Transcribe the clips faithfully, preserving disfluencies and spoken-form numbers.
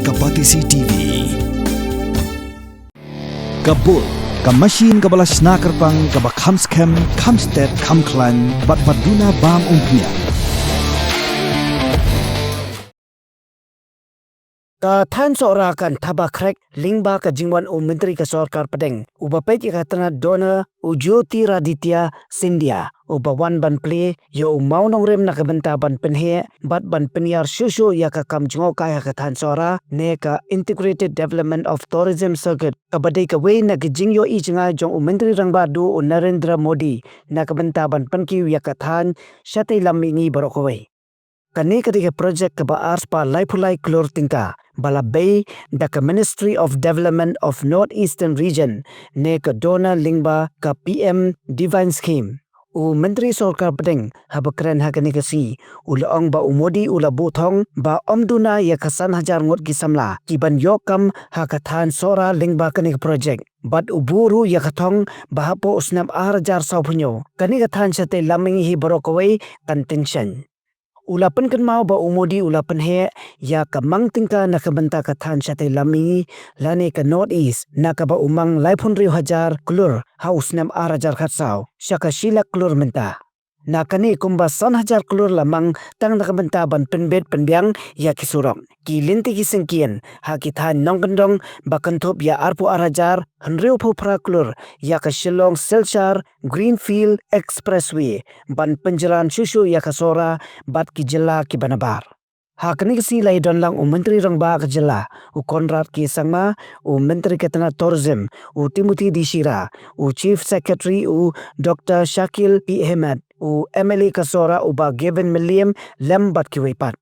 Ka Batesi T V. Ka Bull, ka machine kaba la shna kyrpang, kaba kham skhem, kham stet, kham khlaiñ, bad ba duna bam umphniang. Ka thaiñ Sohra kan thaba khrek lyngba ka jingwan u Myntri ka Sorkar Pdeng, uba peit ïa ka tnat DoNER, u Jyotiraditya Scindia, uba wan ban plie ïa u mawnongrim na ka bynta ban pynheh bad ban pynïar shuh shuh ïa ka kam jngohkai ha ka thaiñ Sohra ne ka Integrated Development of Tourism Circuit, kaba dei kawei na ki jingïohi jngai jong u Myntri Rangbah Duh u Narendra Modi na ka bynta ban pynkiew ïa ka thaiñ shatei lam mihngi baroh kawei. Kane ka dei ka projek kaba arspah laiphew lai klur tyngka, ba la bei da ka Ministry of Development of North Eastern Region ne ka DoNER lyngba ka P M DevINE Scheme. U Myntri Sorkar Pdeng haba kren ha kane ka sngi, u la ong ba u Modi u la buh thong ba ym duna ïa ka san hajar ngut ki samla kiban ïoh kam ha ka thaiñ Sohra lyngba kane ka projek. Bad u buh ruh ïa ka thong ba hapoh u snem ar hajar sawphew hynñiew, kane ka thaiñ shatei lam mihngi hi baroh kawei kan tyngshaiñ. U la pynkynmaw ba u Modi u la pynheh ïa ka mang tyngka na ka bynta ka thaiñ shatei lam mihngi lane ka North East, na kaba u mang laiphew hynriew hajar klur ha u snem ar hajar khatsaw, sha ka shi lak klur mynta. Na kane kumba san hajar klur la mang tang na ka bynta ban pynbit pynbiang ïa ki surok, ki lynti ki syngkien ha ki thaiñ nongkyndong, ba kynthup ïa arphew ar hajar hynriewphew phra klur ïa ka Shillong Silchar Greenfield Expressway, ban pynjlan shuh shuh ïa ka Sohra bad ki jylla kiba nabar. Ha kane ka sngi la ïadon lang u Myntri Rangbah ka jylla, u Conrad K Sangma, u Myntri ka tnat Tourism, u Timothy D Shira, u Chief Secretary, u Doctor Shakil P Ahmed, u M L A ka Sohra, u Bah Gavin Mylliem, lem bad kiwei pat.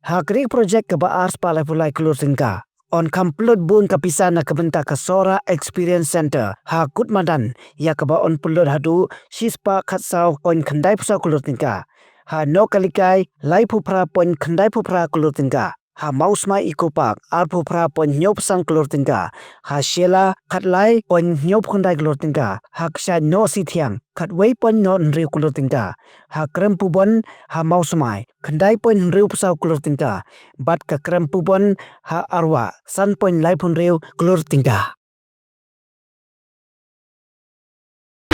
Ha kane ka projek kaba arspah laiphew lai klur tyngka, yn kham pynlut bun ka pisa na ka bynta ka Sohra Experience Center ha kut madan, ïa kaba yn pynlut haduh shispah khatsaw point khyndaiphew saw klur tyngka, ha Nohkalikai laiphew phra point khyndaiphew phra klur tyngka, ha Mawsmai Eco Park arphew phra point hynñiewphew san klur tyngka, ha Shella khatlai point hynñiewphew khyndai klur tyngka, ha Kshaid Nohsithiang khatwei point nohhynriew klur tyngka, ha Krem Pubon ha Mawsmai khyndai point hynriewphew saw klur tyngka, bad ka Krem Pubon ha Arwah san point laiphew hynriew klur tyngka.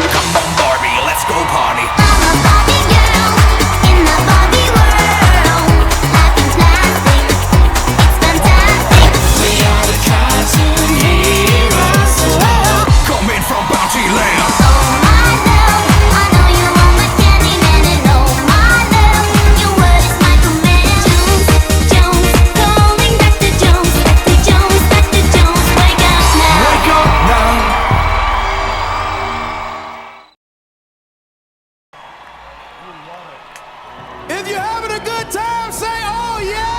Come on, Barbie, let's go party. I'm a Barbie girl in the Barbie world. Life in plastic, it's fantastic. We are the cartoon heroes. Coming from Bounty Land. Oh my love, I know you want my Candyman, and oh my love, your word is my command. Jones, Jones, calling Doctor Jones, Doctor Jones, Doctor Jones, wake up now. Wake up now. If you're having a good time, say, "Oh, yeah."